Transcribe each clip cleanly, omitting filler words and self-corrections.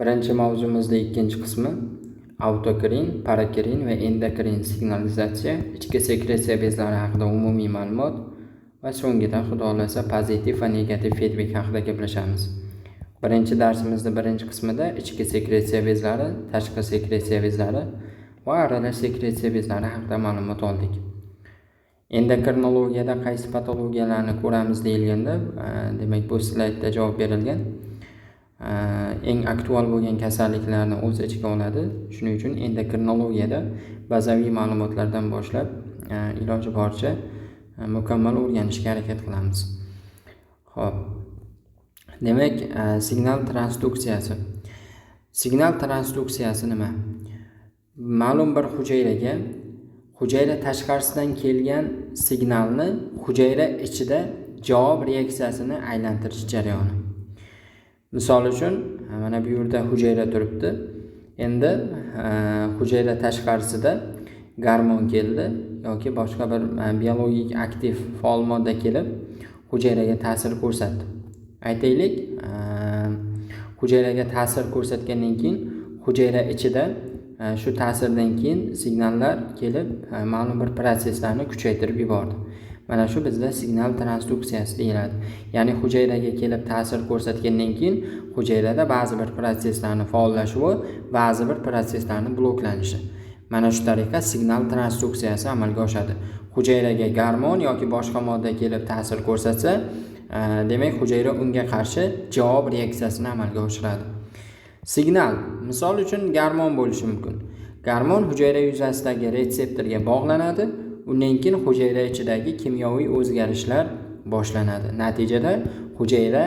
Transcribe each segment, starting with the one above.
Birinchi mavzumizda ikkinchi qismi autokrin, parakrin va endokrin signalizatsiya, ichki sekretsiya bezlari haqida umumiy ma'lumot va so'ngida, Xudo xohlasa, pozitiv va negativ feedback haqida gaplashamiz. Birinchi darsimizda birinchi qismida ichki sekretsiya bezlari, tashqi sekretsiya bezlari va aralash sekretsiya bezlari haqida ma'lumot oldik. Endokrinologiyada qaysi patologiyalarni ko'ramiz deyilganda, demak, bu slaydda javob berilgan. Eng aktual bo'lgan kasalliklarni o'z ichiga oladi. Shuning uchun endokrinologiyada bazaviy ma'lumotlardan boshlab iloji boricha mukammal o'rganishga harakat qilamiz. Xo'p. Demak, signal transduksiyasi. Signal transduksiyasi nima? Ma'lum bir hujayraga hujayra tashqarisidan kelgan signalni hujayra ichida javob reaksiyasini aylantirish jarayoni. Misol uchun, mana bu yerda hujayra turibdi. Endi hujayra tashqarisida gormon keldi yoki boshqa bir biologik aktiv faol modda kelib hujayraga ta'sir ko'rsatdi. Aytaylik, hujayraga ta'sir ko'rsatgandan keyin hujayra ichida shu ta'sirdan keyin signallar kelib ma'lum bir protsesslarni kuchaytirib yubordi. Mana shu bizda signal transduksiyasi deyiladi. Ya'ni hujayraga kelib ta'sir ko'rsatgandan keyin hujayrada ba'zi bir protsesslarni faollashuvi, ba'zi bir protsesslarni bloklanishi. Mana shu tariqa signal transduksiyasi amalga oshadi. Hujayraga gormon yoki boshqa modda kelib ta'sir ko'rsatsa, demak, hujayra unga qarshi javob reaksiyasini amalga oshiradi. Signal, misol uchun, gormon bo'lishi mumkin. Gormon hujayra yuzasidagi retseptorga bog'lanadi. Undan keyin hujayra ichidagi kimyoviy o'zgarishlar boshlanadi. Natijada hujayra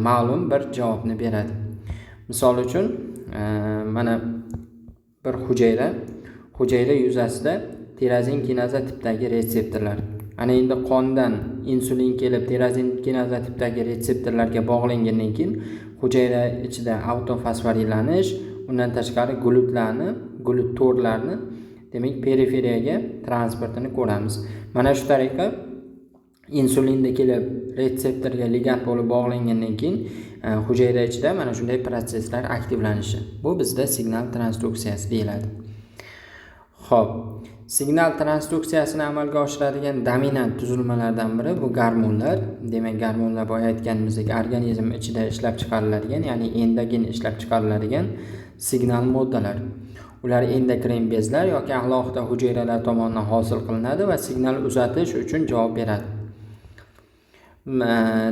ma'lum bir javobni beradi. Misol uchun, mana bir hujayra yuzasida tirozin kinaza tipdagi retseptorlar. Ana endi qondan insulin kelib tirozin kinaza tipdagi retseptorlarga bog'langandan keyin hujayra ichida autofosforilanish, undan tashqari glutlarni, glut to'rlarni, demak, periferiyaga transportini ko'ramiz. Mana shu tariqa insulinda kelib retseptorga ligand bo'lib bog'langandan keyin hujayra ichida mana shunday protsesslar aktivlanishi. Bu bizda signal transduksiyasi deyiladi. Xo'p, signal transduksiyasini amalga oshiradigan dominant tuzilmalardan biri bu gormonlar. Demak, gormonlar boya aytganimizdek organizm ichida ishlab chiqariladigan, ya'ni endogen ishlab chiqariladigan signal moddalar. Ular endokrin bezlar yoki alohida hujayralar tomonidan hosil qilinadi va signal uzatish uchun javob beradi.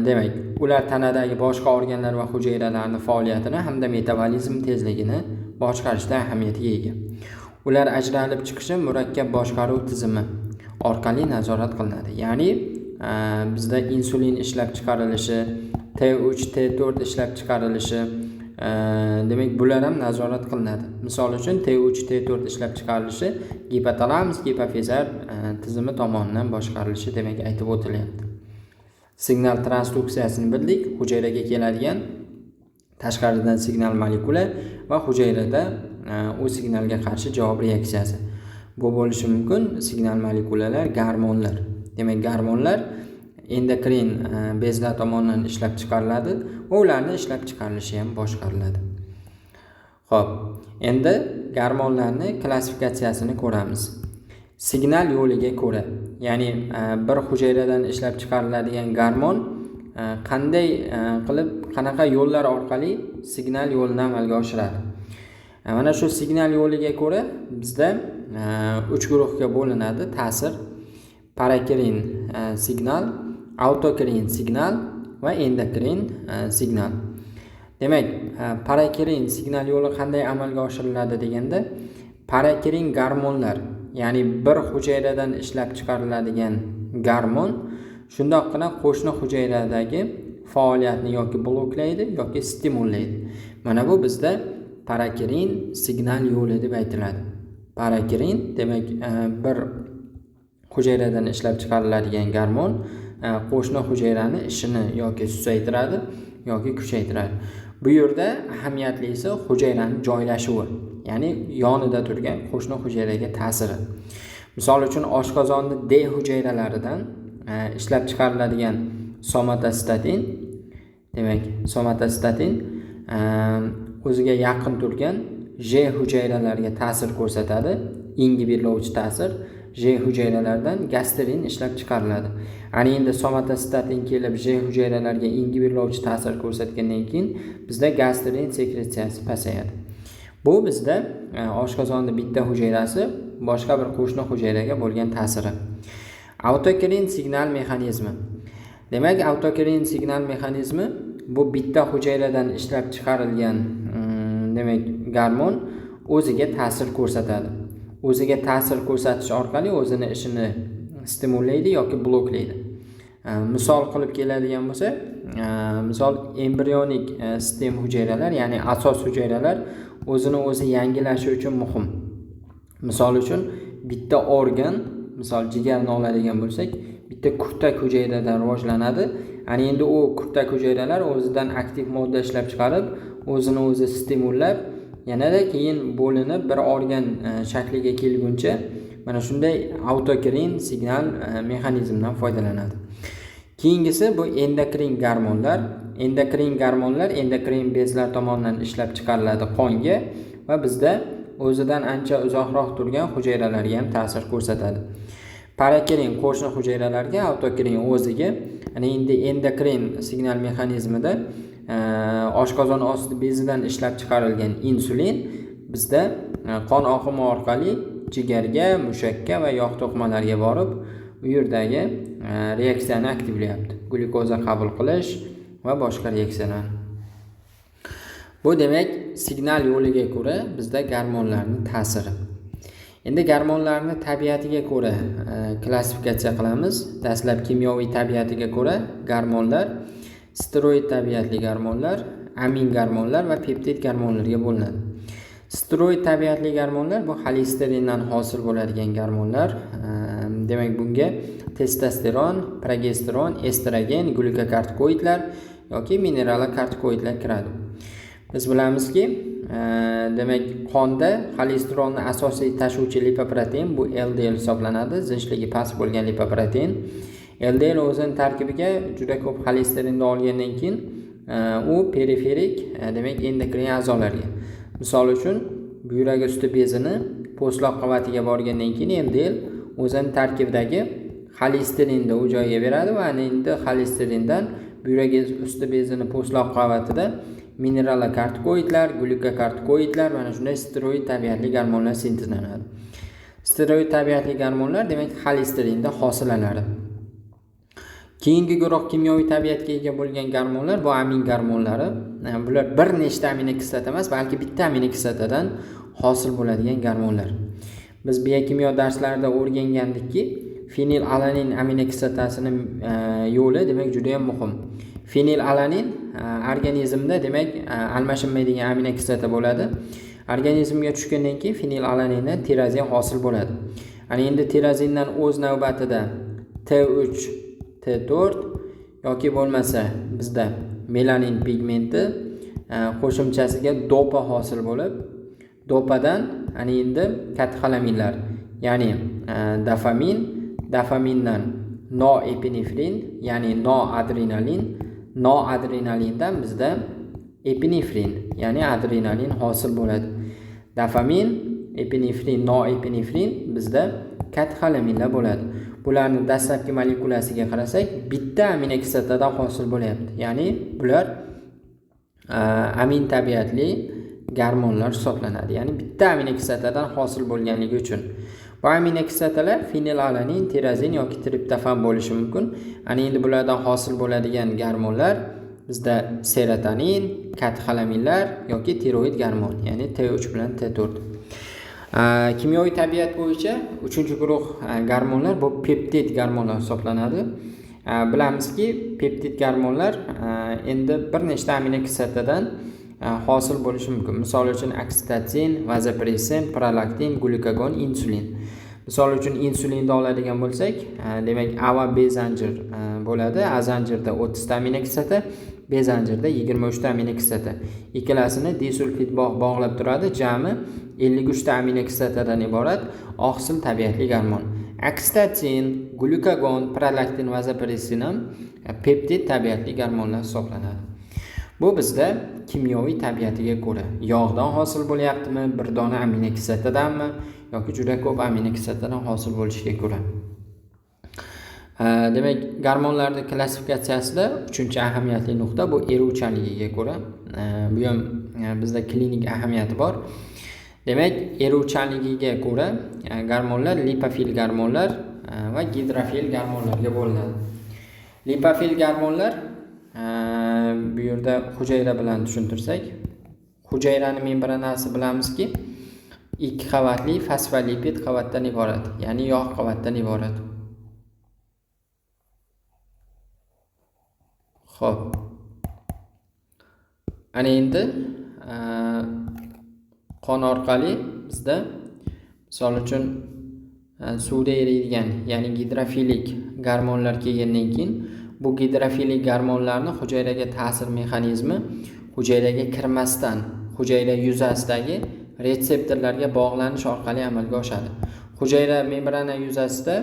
Demak, ular tanadagi boshqa organlar va hujayralarning faoliyatini hamda metabolizm tezligini boshqarishda ahamiyatga ega. Ular ajralib chiqishi murakkab boshqaruv tizimi orqali nazorat qilinadi. Ya'ni bizda insulin ishlab chiqarilishi, T3, T4 ishlab chiqarilishi, demak, bular ham nazorat qilinadi. Misol uchun, T3, T4 ishlab chiqarilishi gipotalamus gipofizar tizimi tomonidan boshqarilishi, demak, aytib o'tilyapti. Signal transduksiyasini bildik. Hujayraga keladigan tashqaridan signal molekula va hujayrada u signalga qarshi javob reaksiyasi. Bu bo'lishi mumkin signal molekulalar gormonlar. Demak, gormonlar endokrin bezlar tomonidan ishlab chiqariladi va ularni ishlab chiqarilishi ham boshqariladi. Xo'p, endi gormonlarni klassifikatsiyasini ko'ramiz. Signal yo'liga ko'ra, ya'ni bir hujayradan ishlab chiqariladigan gormon qanday qilib, qanaqa yo'llar orqali signal yo'lini amalga oshiradi. Mana shu signal yo'liga ko'ra bizda uch guruhga bo'linadi ta'sir: parakrin signal, autokrin signal va endokrin signal. Demak, parakrin signal yo'li qanday amalga oshiriladi deganda, parakrin gormonlar, ya'ni bir hujayradan ishlab chiqariladigan gormon shundoqqina qo'shni hujayradagi faoliyatni yoki bloklaydi, yoki stimullaydi. Mana bu bizda parakrin signal yo'li deb aytiladi. Parakrin, demak, bir hujayradan ishlab chiqariladigan gormon qo'shni hujayrani ishini yoki susaytiradi, yoki kuchaytiradi. Bu yerda ahamiyatlisi hujayrani joylashuvi, ya'ni yonida turgan qo'shni hujayraga ta'siri. Misol uchun, oshqozonni D hujayralaridan ishlab chiqariladigan somatostatin, demak, somatostatin o'ziga yaqin turgan J hujayralariga ta'sir ko'rsatadi, ingibirlovchi ta'sir. J hujayralardan gastrin ishlab chiqariladi. Ana endi somatostatin kelib J hujayralarga ingibirlovchi ta'sir ko'rsatgandan keyin bizda gastrin sekretsiyasi pasayadi. Bu bizda oshqozonni bitta hujayrasi boshqa bir qo'shni hujayraga bo'lgan ta'siri. Autokrin signal mexanizmi. Demak, autokrin signal mexanizmi bu bitta hujayradan ishlab chiqarilgan demak gormon o'ziga ta'sir ko'rsatadi. O'ziga ta'sir ko'rsatish orqali o'zini ishini stimullaydi yoki bloklaydi. Misol qilib keladigan bo'lsa, misol embrionik stem hujayralar, ya'ni asos hujayralar o'zini o'zi yangilashi uchun muhim. Misol uchun bitta organ, misol jigarni oladigan bo'lsak, bitta kurtak hujayradan rivojlanadi. Ana endi u kurtak hujayralar o'zidan aktiv modda ishlab chiqarib, o'zini o'zi stimullab, yanada keyin bo'linib bir organ shakliga kelguncha mana shunday autokrin signal mexanizmdan foydalanadi. Keyingisi bu endokrin gormonlar. Endokrin gormonlar endokrin bezlar tomonidan ishlab chiqariladi qonga va bizda o'zidan ancha uzoqroq turgan hujayralarga ham ta'sir ko'rsatadi. Parakrin qo'shni hujayralarga, autokrin o'ziga. Ana endi endokrin signal mexanizmida oshqozon osti bezidan ishlab chiqarilgan insulin bizda qon oqimi orqali jigarga, mushakka va yog' to'qimalariga borib, u yerdagi reaksiyani aktivlayapti. Glyukoza qabul qilish va boshqa reaksiyalar. Bu demak signal yo'liga ko'ra bizda gormonlarning ta'siri. Endi gormonlarni tabiatiga ko'ra klassifikatsiya qilamiz. Dastlab kimyoviy tabiatiga ko'ra gormonlar steroid tabiatli gormonlar, amin gormonlar va peptid gormonlarga bo'linadi. Steroid tabiatli gormonlar bu xolesterindan hosil bo'ladigan gormonlar. Demak, bunga testosteron, progesteron, estrogen, glyukokortikoidlar yoki mineralokortikoidlar kiradi. Biz bilamizki, demak, qonda xolesterolni asosiy tashuvchi lipoprotein bu LDL hisoblanadi, zinchligi past bo'lgan lipoprotein. LDL o'zini tarkibiga juda ko'p xolesterinni olgandan keyin u periferik, demak, endokrin a'zolarga, misol uchun buyrak usti bezini po'stloq qavatiga borgandan keyin LDL o'zini tarkibidagi xolesterinni u joyga beradi va endi xolesterindan buyrak usti bezini po'stloq qavatida mineralokortikoidlar, glyukokortikoidlar, mana shunday steroid tabiatli gormonlar sintezlanadi. Steroid tabiatli gormonlar demak xolesterinda hosillanadi. Keyingi guruh kimyoviy tabiatga ega bo'lgan gormonlar bu amin gormonlari. Bular bir nechta aminokislota emas, balki bitta aminokislotadan hosil bo'ladigan gormonlar. Biz biokimyo darslarida o'rgangandikki, fenilalanin aminokislotasini yo'li demak juda ham muhim. Fenilalanin organizmda demak almashinmaydigan aminokislota bo'ladi. Organizmga tushgandan keyin fenilalanindan tirozin hosil bo'ladi. Ana endi tirozindan o'z navbatida T3, T4 yoki bo'lmasa bizda melanin pigmenti qo'shimchasiga dopa hosil bo'lib, dopadan ana endi katexolaminlar, ya'ni dopamin, dopamindan noepinefrin, ya'ni noadrenalin, noadrenalindan bizda epinefrin, ya'ni adrenalin hosil bo'ladi. Dopamin, epinefrin, noepinefrin bizda katexolaminlar bo'ladi. Bularni dastlabki molekulasiga qarasak, bitta aminokislotadan hosil bo'lyapti. Ya'ni bular amin tabiatli gormonlar hisoblanadi. Ya'ni bitta aminokislotadan hosil bo'lganligi uchun. Bu aminokislotalar fenilalanin, tirozin yoki triptofan bo'lishi mumkin. Ana endi bulardan hosil bo'ladigan gormonlar bizda serotonin, katexolaminlar yoki tiroid gormon, ya'ni T3 bilan T4. Kimyoviy tabiat bo'yicha 3-guruh gormonlar bu peptid gormonlar hisoblanadi. Bilamizki, peptid gormonlar endi bir nechta aminokislotadan hosil bo'lishi mumkin. Misol uchun oksitotsin, vazopressin, prolaktin, glyukagon, insulin. Misol uchun insulinni oladigan bo'lsak, demak A va B zanjir bo'ladi. A zanjirda 30 ta aminokislota, B zanjirda 23 ta aminokislota. Ikkalasini disulfid bog' bog'lab turadi. Jami 53 ta aminokislotadan iborat oqsil tabiatli gormon. Oksitotsin, glyukagon, prolaktin, vazopressin ham peptid tabiatli gormonlar hisoblanadi. Bu bizda kimyoviy tabiatiga ko'ra yog'dan hosil bo'lyaptimi, bir dona aminokislotadanmi yoki juda ko'p aminokislotadan hosil bo'lishiga ko'ra. Demak, gormonlarning klassifikatsiyasida uchinchi ahamiyatli nuqta bu eruvchanligiga ko'ra. Bu ham bizda klinik ahamiyati bor. Demak, eruvchanligiga ko'ra gormonlar lipofil gormonlar va gidrofil gormonlarga bo'linadi. Lipofil gormonlar bu yerda hujayra bilan tushuntirsak, hujayrani membranasi bilamizki, 2 qavatli fosfolipid qavatdan iborat, ya'ni yog' qavatdan iborat. Xo'p. Ana endi qon orqali bizda misol uchun suvda eriydigan, ya'ni gidrofilik gormonlar kelgandan keyin bu gidrofilik gormonlarni hujayraga ta'sir mexanizmi hujayraga kirmasdan hujayra yuzasidagi retseptorlarga bog'lanish orqali amalga oshadi. Hujayra membrana yuzasida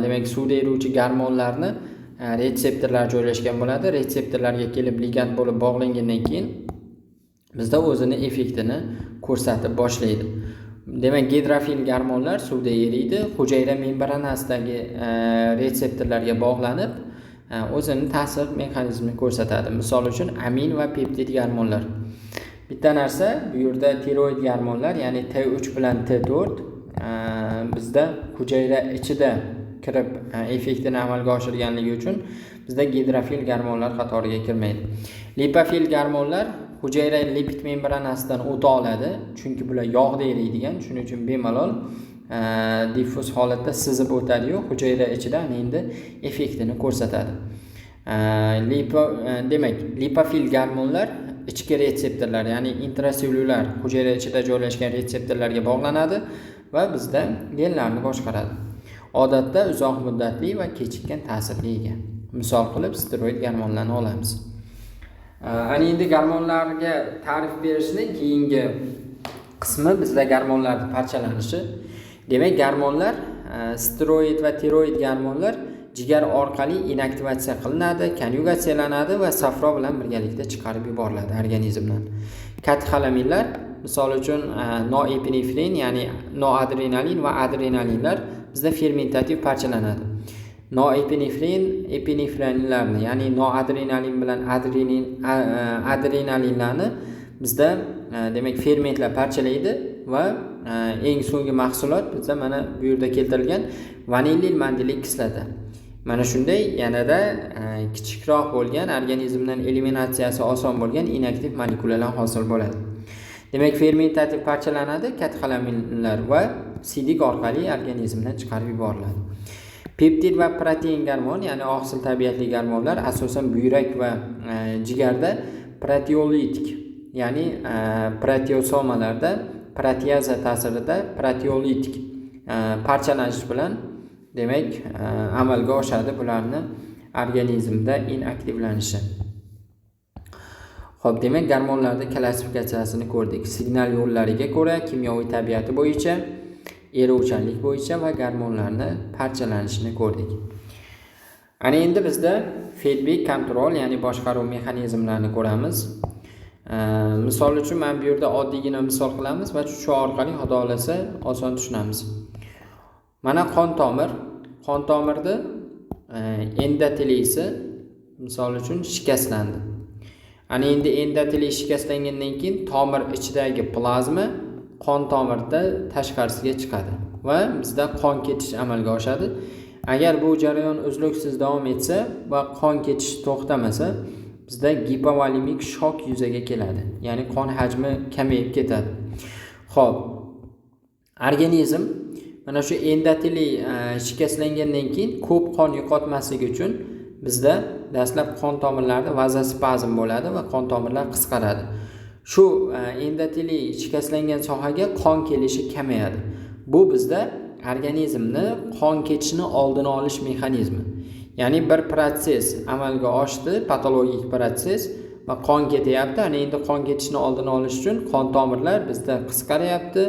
demak suvda eruvchi gormonlarni retseptorlar joylashgan bo'ladi. Retseptorlarga kelib ligand bo'lib bog'langandan keyin bizda o'zini effektini ko'rsatib boshlaydi. Demak, gidrofil gormonlar suvda eriydi, hujayra membranasidagi retseptorlarga bog'lanib o'zini ta'sir mexanizmini ko'rsatadi. Misol uchun amin va peptid gormonlar. Bitta narsa, bu yerda tiroid gormonlar, ya'ni T3 bilan T4 bizda hujayra ichida kirib effektini amalga oshirganligi uchun bizda gidrofil gormonlar qatoriga kirmaydi. Lipofil gormonlar hujayra lipid membranasidan o'ta oladi, chunki bular yog'da eriydigan, shuning uchun bemalol diffuz holatda sizib o'tadi-yu, hujayra ichida endi effektini ko'rsatadi. Demak, lipofil gormonlar ichki retseptorlar, ya'ni intrasellyular hujayra ichida joylashgan retseptorlarga bog'lanadi va bizda genlarni boshqaradi. Odatda uzoq muddatli va kechikkan ta'sirga ega. Misol qilib steroid gormonlarni olamiz. Ana endi gormonlarga ta'rif berishni keyingi qismi bizda gormonlarning parchalanishi. Demak, gormonlar, steroid va tiroid gormonlar jigar orqali inaktivatsiya qilinadi, konyugatsiyalanadi va safro bilan birgalikda chiqarib yuboriladi organizmdan. Katexolaminlar, misol uchun noepinefrin, ya'ni noadrenalin va adrenalinlar bizda fermentativ parchalanadi. Noepinefrin epinefrinlarni, ya'ni noadrenalin bilan adrenalinlarni bizda demak fermentlar parchalaydi va eng so'nggi mahsulot bizda mana bu yerda keltirilgan vanilil mandelik kislota. Mana shunday yanada kichikroq bo'lgan, organizmdan eliminatsiyasi oson bo'lgan inaktiv molekulalar hosil bo'ladi. Demak, fermentativ parchalanadi katexolaminlar va sidik orqali organizmdan chiqarib yuboriladi. Peptid va protein gormon, ya'ni oqsil tabiatli gormonlar asosan buyrak va jigarda proteolitik, ya'ni proteosomalarda proteaza ta'sirida proteolitik parchalanish bilan demak amalga oshadi bularni organizmda inaktivlanishi. Xo'p, demak gormonlarning klassifikatsiyasini ko'rdik. Signal yo'llariga ko'ra, kimyoviy tabiati bo'yicha, eruvchanlik bo'yicha va gormonlarni parchalanishini ko'rdik. Ana endi bizda feedback control, ya'ni boshqaruv mexanizmlarini ko'ramiz. Misol uchun men bu yerda oddiygina misol qilamiz va shu orqali xudo xolasa oson tushunamiz. Mana qon tomir, qon tomirda endoteliysi misol uchun shikastlandi. Ana endi endoteliy shikastlangandan keyin tomir ichidagi plazma qon tomirda tashqarisiga chiqadi va bizda qon ketish amalga oshadi. Agar bu jarayon uzluksiz davom etsa va qon ketish to'xtamasa, bizda gipovolemik shok yuzaga keladi. Ya'ni qon hajmi kamayib ketadi. Xo'p, organizm mana shu endoteliy shikastlangandan keyin ko'p qon yo'qotmasligi uchun bizda dastlab qon tomirlarida vazospazm bo'ladi va qon tomirlar qisqaradi. Shu endoteliy shikastlangan sohaga qon kelishi kamayadi. Bu bizda organizmni qon ketishini oldini olish mexanizmi. Ya'ni bir protsess amalga oshdi, patologik protsess va qon ketyapti. Ana endi qon ketishini oldini olish uchun qon tomirlar bizda qisqaryapti.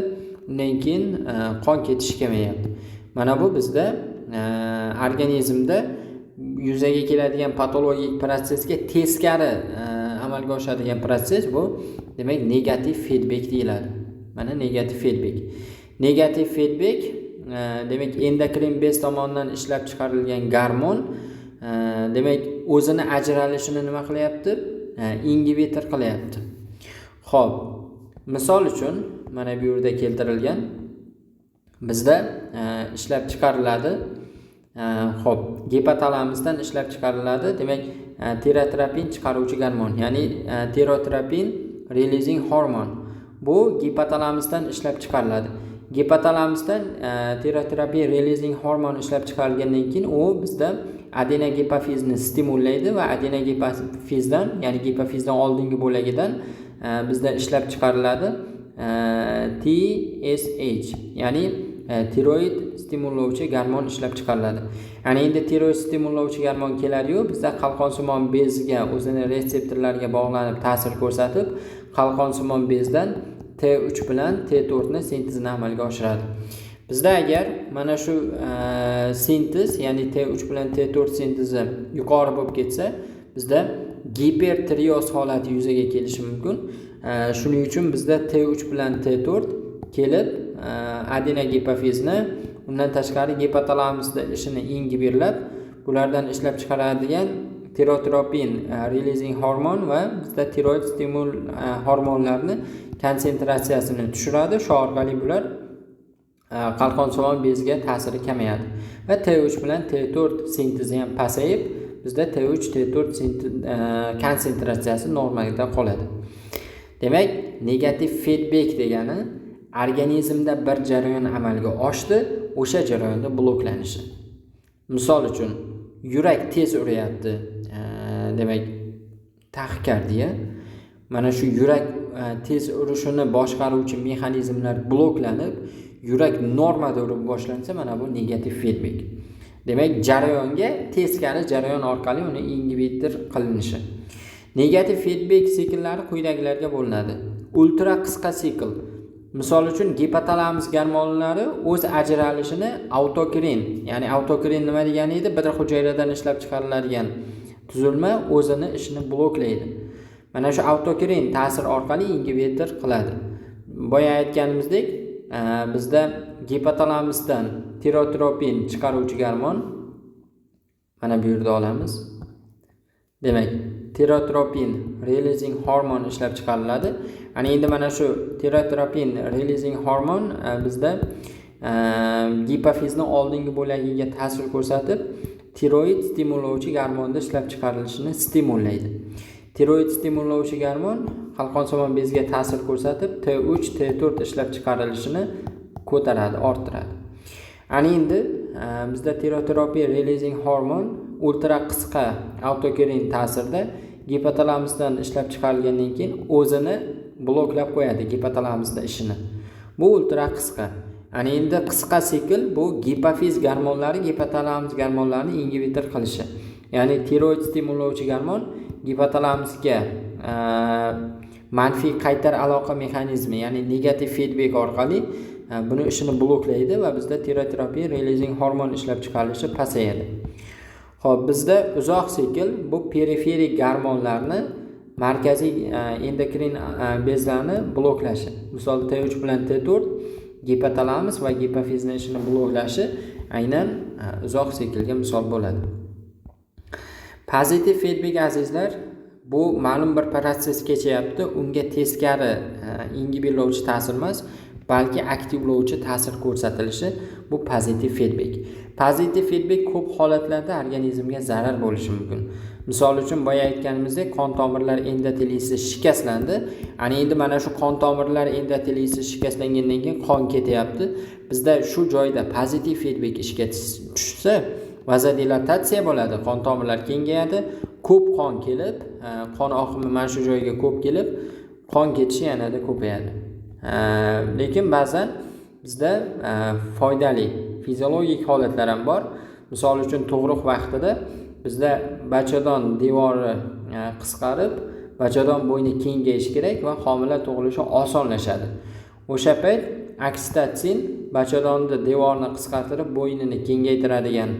Undan keyin qon ketishi kamayapti. Mana bu bizda organizmda yuzaga keladigan patologik protsessga teskari amalga oshadigan protsess bu demak negativ feedback deyiladi. Mana negativ feedback. Negativ feedback demak endokrin bez tomonidan ishlab chiqarilgan gormon demak o'zini ajralishini nima qilyapti? Ingibitor qilyapti. Xo'p, misol uchun mana bu yerda keltirilgan bizda ishlab chiqariladi. Xo'p, gipotalamusdan ishlab chiqariladi. Demak, tirotropin chiqaruvchi gormon, ya'ni tirotropin releasing hormon. Bu gipotalamusdan ishlab chiqariladi. Gipotalamusdan tirotropin releasing hormon ishlab chiqarilgandan keyin u bizda adenogipofizni stimullaydi va adenogipofizdan, ya'ni gipofizdan oldingi bo'lagidan bizda ishlab chiqariladi TSH, ya'ni tiroid stimullovchi gormon ishlab chiqariladi. Ya'ni endi tiroid stimullovchi gormon keladi-yu, bizda qalqonsimon bezga o'zini retseptorlariga bog'lanib ta'sir ko'rsatib, qalqonsimon bezdan T3 bilan T4 ni sintezini amalga oshiradi. Bizda agar mana shu sintez, ya'ni T3 bilan T4 sintezi yuqori bo'lib ketsa, bizda gipertireoz holati yuzaga kelishi mumkin. Shuning uchun bizda T3 bilan T4 kelib adenogipofizni, undan tashqari gipotalamusda ishini ingibirlab, bulardan ishlab chiqaradigan tirotropin releasing hormon va bizda tiroid stimul hormonlarni konsentratsiyasini tushiradi. Shu orqali bular qalqonsimon bezga ta'siri kamayadi va T3 bilan T4 sintezi ham pasayib, bizda T3 T4 konsentratsiyasi normada qoladi. Demak, negativ feedback degani organizmda bir jarayon amalga oshdi, o'sha jarayonda bloklanishi. Misol uchun, yurak tez uryapti, demak taxikardiya. Mana shu yurak tez urishini boshqaruvchi mexanizmlar bloklanib, yurak normada urib boshlansa, mana bu negativ feedback. Demak, jarayonga teskari jarayon orqali uni ingibitor qilinishi. Negativ feedback sikllari quyidagilarga bo'linadi. Ultra qisqa sikl. Misol uchun, gipotalamus gormonlari o'z ajralishini autokrin, ya'ni autokrin nima degani edi? Bir hujayradan ishlab chiqariladigan tuzilma o'zini ishini bloklaydi. Mana shu autokrin ta'sir orqali ingibitor qiladi. Boya aytganimizdek, bizda gipotalamusdan tirotropin chiqaruvchi gormon mana bu yerda olamiz. Demak, tirotropin releasing hormon ishlab chiqariladi. Ana endi mana shu tirotropin releasing hormon bizda gipofizni oldingi bo'lagiga ta'sir ko'rsatib, tiroid stimullovchi gormonni ishlab chiqarilishini stimullaydi. Tiroid stimullovchi gormon qalqonsimon bezga ta'sir ko'rsatib, T3, T4 ishlab chiqarilishini ko'taradi, orttiradi. Ana endi bizda tirotropin releasing hormon ultra qisqa autokrin ta'sirda gipotalamusdan ishlab chiqarilgandan keyin o'zini bloklab qo'yadi gipotalamusda ishini. Bu ultra qisqa. Ana endi qisqa sikl bu gipofiz gormonlari gipotalamus gormonlarini ingibitor qilishi. Ya'ni tiroid stimullovchi gormon gipotalamusga manfiy qaytar aloqa mexanizmi, ya'ni negativ feedback orqali buni ishini bloklaydi va bizda tirotropin releasing hormon ishlab chiqarilishi pasayadi. Xo'p, bizda uzoq sikl bu periferik gormonlarni markaziy endokrin bezlarni bloklashi. Misol T3 bilan T4 gipotalamus va gipofizni ishini bloklashi aynan uzoq siklga misol bo'ladi. Pozitiv feedback, azizlar, bu ma'lum bir protsess kechyapti, unga teskari ingibillovchi ta'sir emas, balki aktivlovchi ta'sir ko'rsatilishi bu pozitiv feedback. Pozitiv feedback ko'p holatlarda organizmga zarar bo'lishi mumkin. Misol uchun, boya aytganimizdek, qon tomirlar endoteliysi shikastlandi. Ana endi mana shu qon tomirlar endoteliysi shikastlangandan keyin qon ketyapti. Bizda shu joyda pozitiv feedback ishga tushsa, vazodilatatsiya bo'ladi, qon tomirlar kengayadi, ko'p qon kelib, qon oqimi mana shu joyga ko'p kelib, qon ketishi yanada ko'payadi. Lekin ba'zan bizda foydali fiziologik holatlar ham bor. Misol uchun, tug'ruq vaqtida bizda bachadon devori qisqarib, bachadon bo'yni kengayishi kerak va homila tug'ilishi osonlashadi. O'sha payt oksitotsin bachadonni devorini qisqartirib, bo'ynini kengaytiradigan,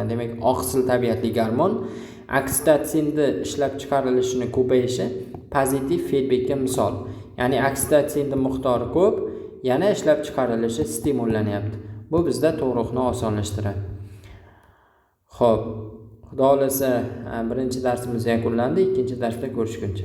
demak, oqsil tabiatli gormon. Oksitotsinni ishlab chiqarilishini ko'payishi pozitiv feedbackka misol. Ya'ni oksitotsinni miqdori ko'p, yana ishlab chiqarilishi stimullanyapti. Bu bizda tug'ruqni osonlashtiradi. Xo'p, Xudo xohlasa, birinchi darsimiz yakunlandi. Ikkinchi darsda ko'rishguncha.